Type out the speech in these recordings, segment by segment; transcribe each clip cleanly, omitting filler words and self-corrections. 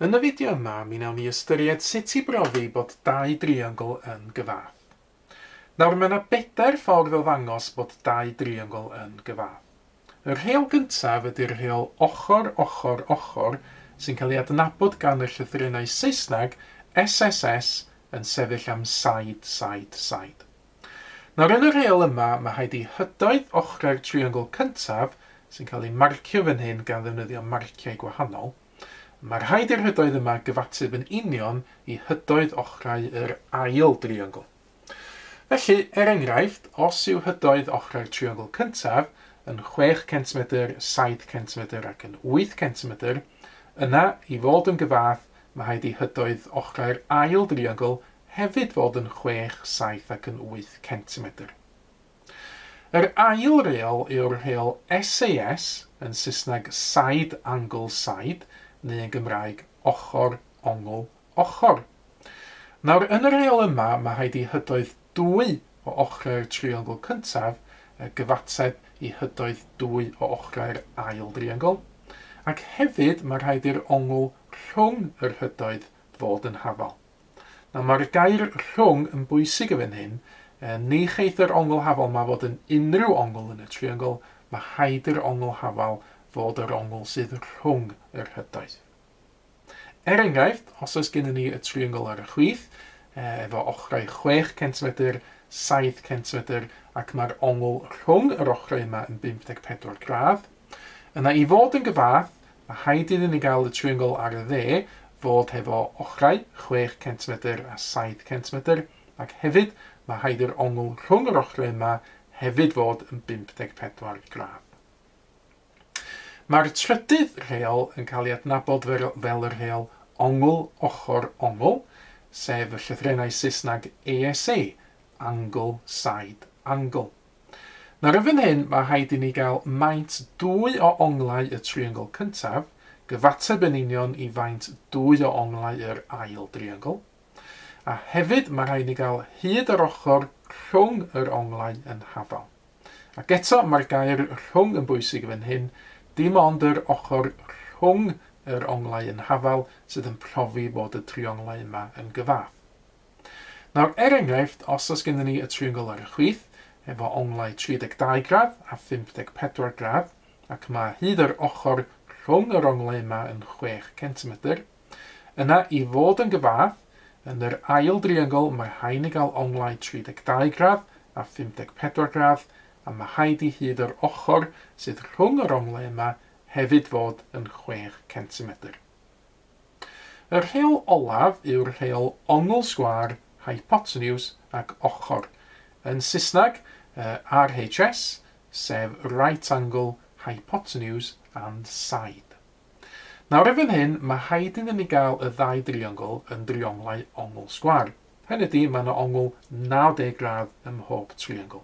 Yn y fideo yma, mi wnawn ni ystyried sut i brofi bod dau driongl yn gyfath. Nawr, mae yna bedair ffordd o ddangos bod dau driongl yn gyfath. Y rheol gyntaf ydy'r rheol ochr, ochr, ochr, sy'n cael ei adnabod gan y llythrennau Saesneg SSS yn sefyll am side, side, side. Nawr, yn y rheol yma, mae rhaid i hydoedd ochrau'r triongl cyntaf, sy'n cael ei marcio fan hyn gan ddefnyddio marciau gwahanol, mae rhaid i'r hydoedd yma gyfateb yn union i hydoedd ochrau yr ail driongl. Felly, er enghraifft, os yw hydoedd ochrau'r triongl cyntaf yn 6 cm, 7 cm ac yn 8 cm, yna, i fod yn gyfath, mae rhaid i hydoedd ochrau'r ail driongl hefyd fod yn 6, 7 ac yn 8 cm. Yr ail reol yw'r rheol SAS, yn Saesneg side angle side, neu yn Gymraeg ochr, ongl, ochr. Nawr, yn y rheol yma, mae rhaid i hydoedd dwy o ochrau'r triongl cyntaf gyfateb i hydoedd dwy o ochrau'r ail driongl, ac hefyd mae rhaid i'r ongl rhwng yr hydoedd fod yn hafal. Nawr, mae'r gair rhwng yn bwysig yn fan hyn. Ni cheith yr ongl hafal yma fod yn unrhyw ongl yn y triongl, mae rhaid i'r ongl hafal fod yr ongl sydd rhwng yr hydoedd. Er enghraifft, os oes gennym ni y triongl ar y chwith, efo ochrau 6 cm, 7 cm, ac mae'r ongl rhwng yr ochrau yma yn 54 gradd, yna i fod yn gyfath, mae rhaid iddyn ni gael y triongl ar y dde fod hefo ochrau 6 cm a 7 cm, ac hefyd mae rhaid i'r ongl rhwng yr ochrau yma hefyd fod yn 54 gradd. Mae'r trydydd rheol yn cael ei adnabod fel y rheol ongl ochr ongl, sef y llythrennau Saesneg ASA, angle side angle. Nawr, yn fan hyn, mae rhaid i ni gael maint dwy o onglau y triongl cyntaf, gyfateb yn union i faint dwy o onglau yr ail driongl. A hefyd mae rhaid i ni gael hyd yr ochr rhwng yr onglau yn hafal. Ac eto, mae'r gair rhwng yn bwysig fan hyn. Dim ond yr ochr rhwng yr onglau yn hafal sydd yn profi bod y trionglau yma yn gyfath. Nawr, er enghraifft, os oes gennym ni y triongl ar y chwith, efo onglau 32 gradd a 54 gradd, ac mae hyd yr ochr rhwng yr onglau yma yn 6 cm, yna i fod yn gyfath, yn yr ail driongl mae rhaid ni gael onglau 32 gradd a 54 gradd, a mae rhaid i hyd yr ochr sydd rhwng yr onglau yma hefyd fod yn 6 cm. Y rheol olaf yw'r rheol ongl sgwâr, hypotenuse ac ochr. Yn Saesneg, RHS, sef right angle, hypotenuse and side. Nawr, yn fan hyn, mae rhaid iddyn ni gael y ddau driongl yn drionglau ongl sgwâr. Hynny ydy, mae yna ongl 90 gradd ym mhob triongl.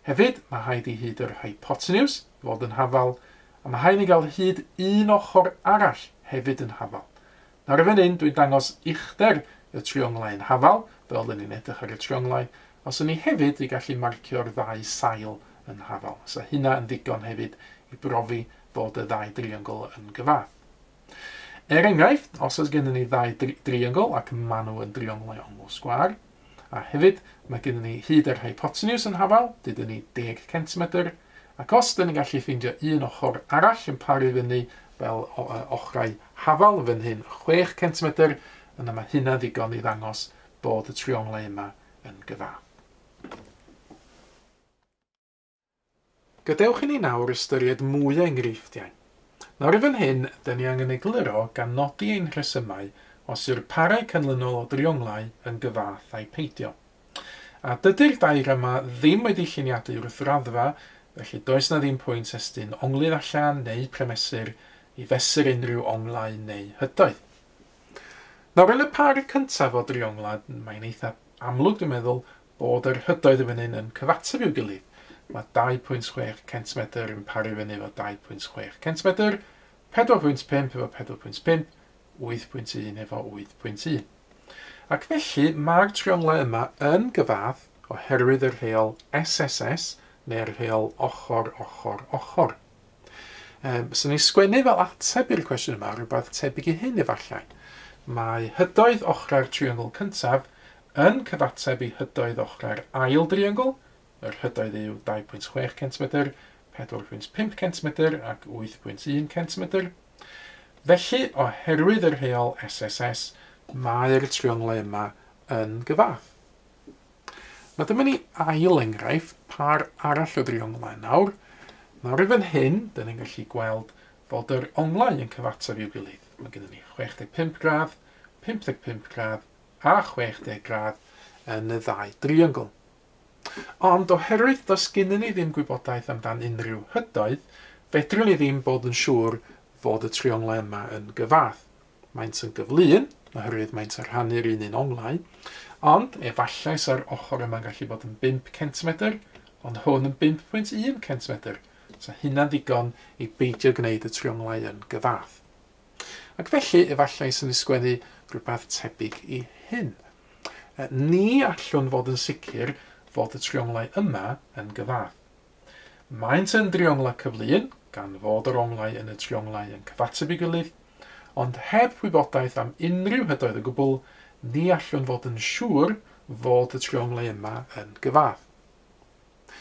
Hefyd, mae rhaid i hyd yr hypotenuse fod yn hafal, a mae rhaid ni gael hyd un ochr arall hefyd yn hafal. Nawr, yn fan hyn, dwi'n dangos uchder y trionglau yn hafal, fel oedden ni'n edrych ar y trionglau, os o'n ni hefyd i gallu marcio'r ddau sail yn hafal. So hynna yn ddigon hefyd i brofi bod y ddau driongl yn gyfath. Er enghraifft, os oes gennym ni ddau driongl ac maen nhw yn drionglau ongl sgwâr, a hefyd mae gennym ni hyd yr hypotenuse yn hafal, dydyn ni 10 cm, ac os dyn ni'n gallu ffeindio un ochr arall yn paru fyny fel ochrau hafal, fan hyn 6 cm, yna mae hynna ddigon i ddangos bod y trionglau yma yn gyfath. Gadewch i ni nawr ystyried mwy o enghreifftiau. Nawr, i fan hyn, dyn ni angen egluro gan nodi ein rhesymau os yw'r parau canlynol o drionglau yn gyfath a'i peidio. A dydy'r dair yma ddim wedi lluniadu wrth raddfa, felly does na ddim pwynt estyn onglydd allan neu premesur i fesur unrhyw onglau neu hydoedd. Nawr, yn y par cyntaf o drionglau, mae'n eitha amlwg, dwi'n meddwl, bod yr hydoedd yn fan hyn yn cyfateb i'w gilydd. Mae 2.6 cm yn paru fyny efo 2.6 cm, 4.5 efo 4.5, 8.1 efo 8.1. Ac felly mae'r trionglau yma yn gyfath oherwydd y rheol SSS neu'r rheol ochr, ochr, ochr. Fyswn i'n sgwennu fel ateb i'r cwestiwn yma rhywbeth tebyg i hyn efallai. Mae hydoedd ochrau'r triongl cyntaf yn cyfateb i hydoedd ochrau'r ail driongl. Yr hydoedd yw 2.6 cm, 4.5 cm ac 8.1 cm. Felly, oherwydd yr rheol SSS, mae'r trionglau yma yn gyfath. Nawr dyma ni ail enghraifft, par arall o drionglau nawr. Nawr i fan hyn, dyn ni'n gallu gweld fod yr onglau yn cyfateb i'w gilydd. Mae gennym ni 65 gradd, 55 gradd a 60 gradd yn y ddau driongl. Ond oherwydd does gennym ni ddim gwybodaeth amdan unrhyw hydoedd, fedrwn ni ddim bod yn siŵr fod y trionglau yma yn gyfath. Maent yn gyflun, oherwydd maent yn rhannu'r un onglau, ond efallai sa'r ochr yma'n gallu bod yn 5 cm, ond hwn yn 5.1 cm. So hynna'n ddigon i beidio gwneud y trionglau yn gyfath. Ac felly, efallai sy'n sgwennu rhywbeth tebyg i hyn. Ni allwn fod yn sicr fod y trionglau yma yn gyfath. Maent yn drionglau cyflun, gan fod yr onglau yn y trionglau yn cyfateb i gilydd, ond heb wybodaeth am unrhyw hydoedd o gwbl, ni allwn fod yn siŵr fod y trionglau yma yn gyfath.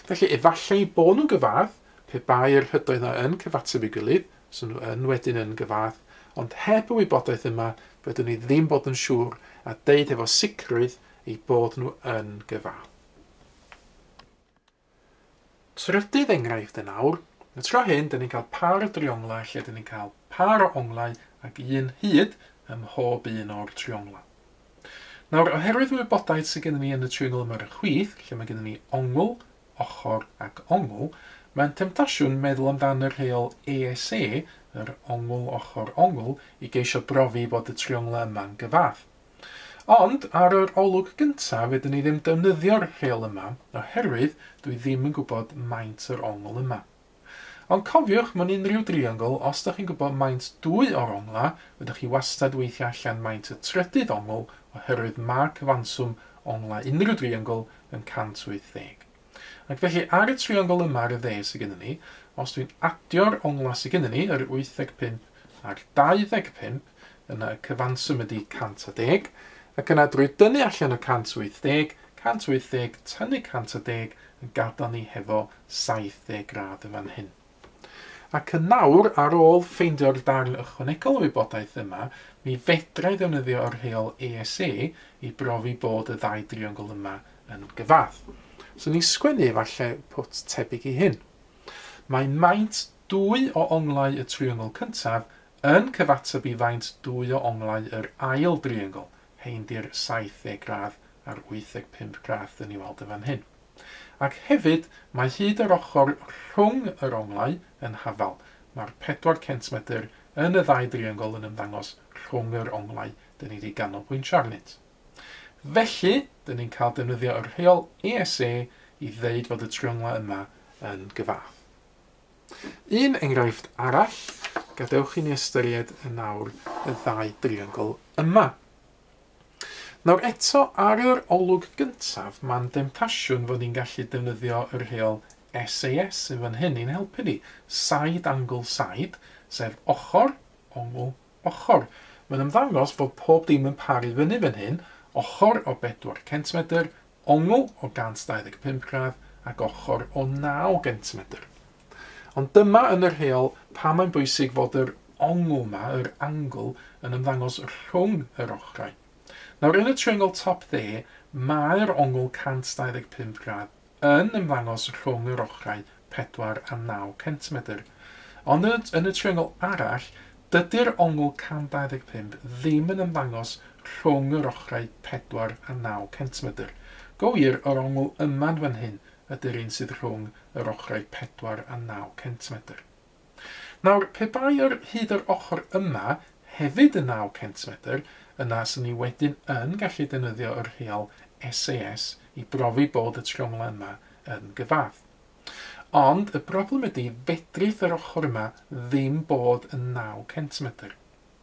Felly, efallai bod nhw'n gyfath, pe bai'r hydoedd yna yn cyfateb i gilydd, so nhw yn wedyn yn gyfath, ond heb y wybodaeth yma, fedrwn ni ddim bod yn siŵr a deud efo sicrwydd eu bod nhw yn gyfath. Trydydd enghraifft yn awr, y tro hyn, dyn ni'n cael par o drionglau lle dyn ni'n cael par o onglau ac un hyd ym mhob un o'r trionglau. Nawr, oherwydd y wybodaeth sydd gennym ni yn y triongl yma ar y chwith, lle mae gennym ni ongl, ochr ac ongl, mae'n temtasiwn meddwl amdan y rheol ESA, yr ongl, ochr, ongl, i geisio brofi bod y trionglau yma'n gyfath. Ond ar yr olwg gyntaf, fedrwn ni ddim defnyddio'r rheol yma, oherwydd dwi ddim yn gwybod maint yr ongl yma. Ond cofiwch, mewn unrhyw driongl, os ydych chi'n gwybod maint dwy o'r ongla, fedrwch chi wastad weithio allan maint y trydydd ongl, oherwydd mae cyfanswm ongla unrhyw driongl yn 180. Ac felly ar y triongl yma ar y dde sydd gennym ni, os dwi'n adio'r ongla sydd gennym ni, yr 85 a'r 25, yna y cyfanswm ydy 110, ac yna drwy dynnu allan y 180, 180 tynnu 110 yn gadael ni hefo 70 gradd yn fan hyn. Ac yn nawr, ar ôl ffeindio'r darn ychwanegol o wybodaeth yma, mi fedra i ddefnyddio yr rheol ESA i brofi bod y ddau driongl yma yn gyfath. So ni'n sgwennu efallai pwt tebyg i hyn. Mae maint dwy o onglau y triongl cyntaf yn cyfateb i faint dwy o onglau yr ail driongl, hein di'r 70 gradd a'r 85 gradd dyn ni weld yn fan hyn. Ac hefyd, mae hyd yr ochr rhwng yr onglau yn hafal. Mae'r 4 cm yn y ddau driongl yn ymddangos rhwng yr onglau dyn ni wedi ganolbwyntio arnynt. Felly, dyn ni'n cael defnyddio yr rheol ESA i ddeud fod y trionglau yma yn gyfath. Un enghraifft arall, gadewch i ni ystyried yn nawr y ddau driongl yma. Nawr eto, ar yr olwg gyntaf, mae'n demtasiwn fod ni'n gallu defnyddio yr rheol SAS sydd fan hyn i'n helpu ni. Side angle side, sef ochr, ongl, ochr. Mae'n ymddangos fod pob dim yn paru fyny fan hyn, ochr o 4 cm, ongl o 125 gradd ac ochr o 9 cm. Ond dyma yn y rheol pam mae'n bwysig fod yr ongl yma, yr angle, yn ymddangos rhwng yr ochrau. Nawr, yn y triongl top dde, mae'r ongl 125 gradd yn ymddangos rhwng yr ochrau 4 a 9 cm. Ond yn y triongl arall, dydy'r ongl 125 ddim yn ymddangos rhwng yr ochrau 4 a 9 cm. Go wir, yr ongl yma'n fan hyn ydy'r un sydd rhwng yr ochrau 4 a 9 cm. Nawr, pe bai hyd yr ochr yma hefyd yn 9 cm, yna sy'n ni wedyn yn gallu defnyddio yr rheol SAS i brofi bod y trionglau yma yn gyfath. Ond y broblem ydy fedrith yr ochr yma ddim bod yn 9 cm.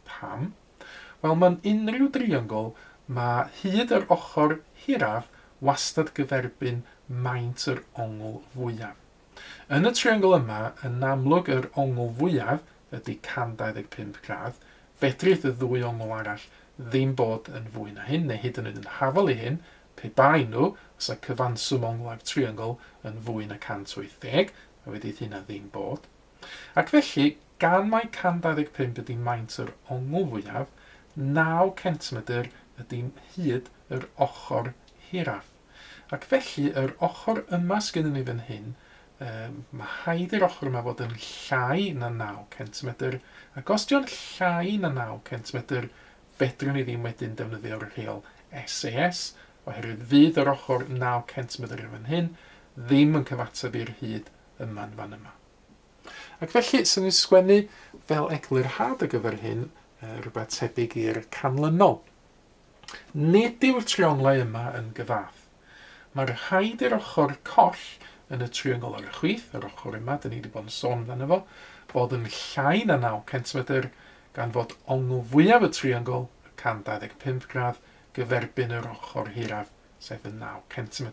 Pam? Wel, mewn unrhyw driongl, mae hyd yr ochr hiraf wastad gyferbyn maint yr ongl fwyaf. Yn y triongl yma, yn amlwg yr ongl fwyaf ydy 125 gradd, fedrith y ddwy ongl arall ddim bod yn fwy na hyn, neu hyd yn oed yn hafal i hyn, pe bai nhw, os y cyfanswm onglau'r triongl yn fwy na 180, a fedrith hynna ddim bod. Ac felly, gan mai 125 ydy maint yr ongl fwyaf, 9 cm ydy hyd yr ochr hiraf. Ac felly, yr ochr yma sgynnon ni fan hyn, mae rhaid i'r ochr yma fod yn llai na 9 cm, ac os dio'n llai na 9 cm, fedrwn ni ddim wedyn defnyddio'r rheol SAS, oherwydd fydd yr ochr 9 cm yn fan hyn ddim yn cyfateb i'r hyd yma'n fan yma. Ac felly, swn i'n sgwennu fel eglurhad ar gyfer hyn, rhywbeth tebyg i'r canlynol. Nid yw'r trionglau yma yn gyfath. Mae rhaid i'r ochr coll yn y triongl ar y chwith, yr ochr yma, dyn ni wedi bod yn sôn amdano fo, fod yn llai na 9 cm, gan fod ongl fwyaf y triongl, 125 gradd, gyferbyn yr ochr hiraf, sef y 9 cm.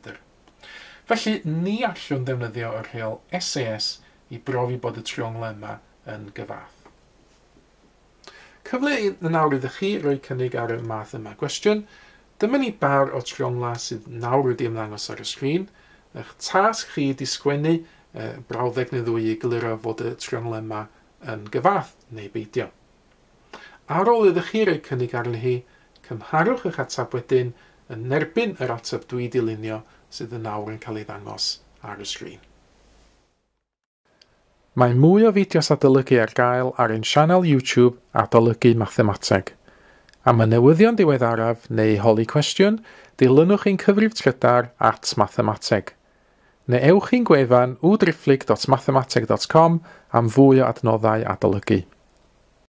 Felly, ni allwn ddefnyddio y rheol SAS i brofi bod y trionglau yma yn gyfath. Cyfle yn awr iddo chi roi cynnig ar y math yma gwestiwn. Dyma ni bar o trionglau sydd nawr wedi ymddangos ar y sgrin. Eich tasg chi ydi sgwennu brawddeg neu ddwy i egluro fod y trionglau yma yn gyfath neu beidio. Ar ôl iddo chi roi cynnig arni hi, cymharwch eich ateb wedyn yn erbyn yr ateb dwi 'di lunio sydd yn awr yn cael ei ddangos ar y sgrin. Mae mwy o fideos adolygu ar gael ar ein sianel YouTube Adolygu Mathemateg. Am y newyddion diweddaraf neu holi cwestiwn, dilynwch ein cyfrif trydar @mathemateg. Neu ewch i'n gwefan www.mathemateg.com am fwy o adnoddau adolygu.